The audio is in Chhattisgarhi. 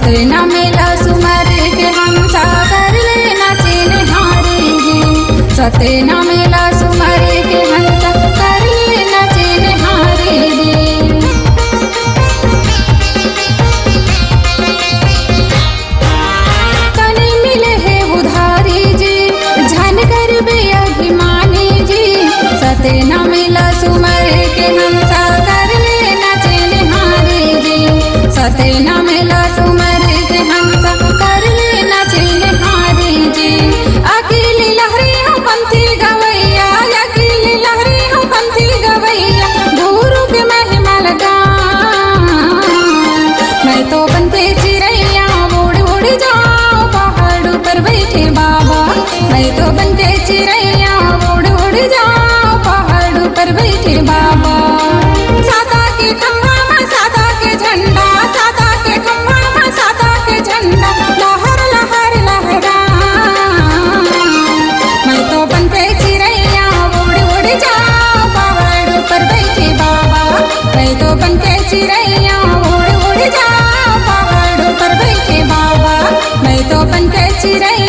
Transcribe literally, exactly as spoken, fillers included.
सतेना मेला सुमर के हंसा कर ले नाचे निहारी जी। सतेना मेला सुमर के हंसा कर ले नाचे निहारी जी। तनी मिले हे उधारी जी, झन करबे अभिमानी जी। सतेना मेला सुमर के हंसा कर ले नाचे निहारी जी। सतेना मेला सुमर के हंसा कर ले नाचे निहारी जी। अकेली लहरी हो पंथी गवैया, अकेली लहरी हो पंथी गवैया, गुरु के महिमा लगा। मैं तो बन के चिरैया उड़ उड़ जाऊं पहाड़ ऊपर बैठे बाबा। मैं तो बन के चिरैया उड़ उड़ जाऊं पहाड़ ऊपर बैठे बाबा। सादा के खंभा में सादा के झंडा, सादा के खंभा में सादा के झंडा, लहर लहर लहरा। मैं तो बन के चिरैया उड़ उड़ जाऊं पहाड़ ऊपर बैठे बाबा। मैं तो बन के चिरैया उड़ उड़ जाऊं पहाड़ ऊपर बैठे बाबा। मैं तो बन के चिरैया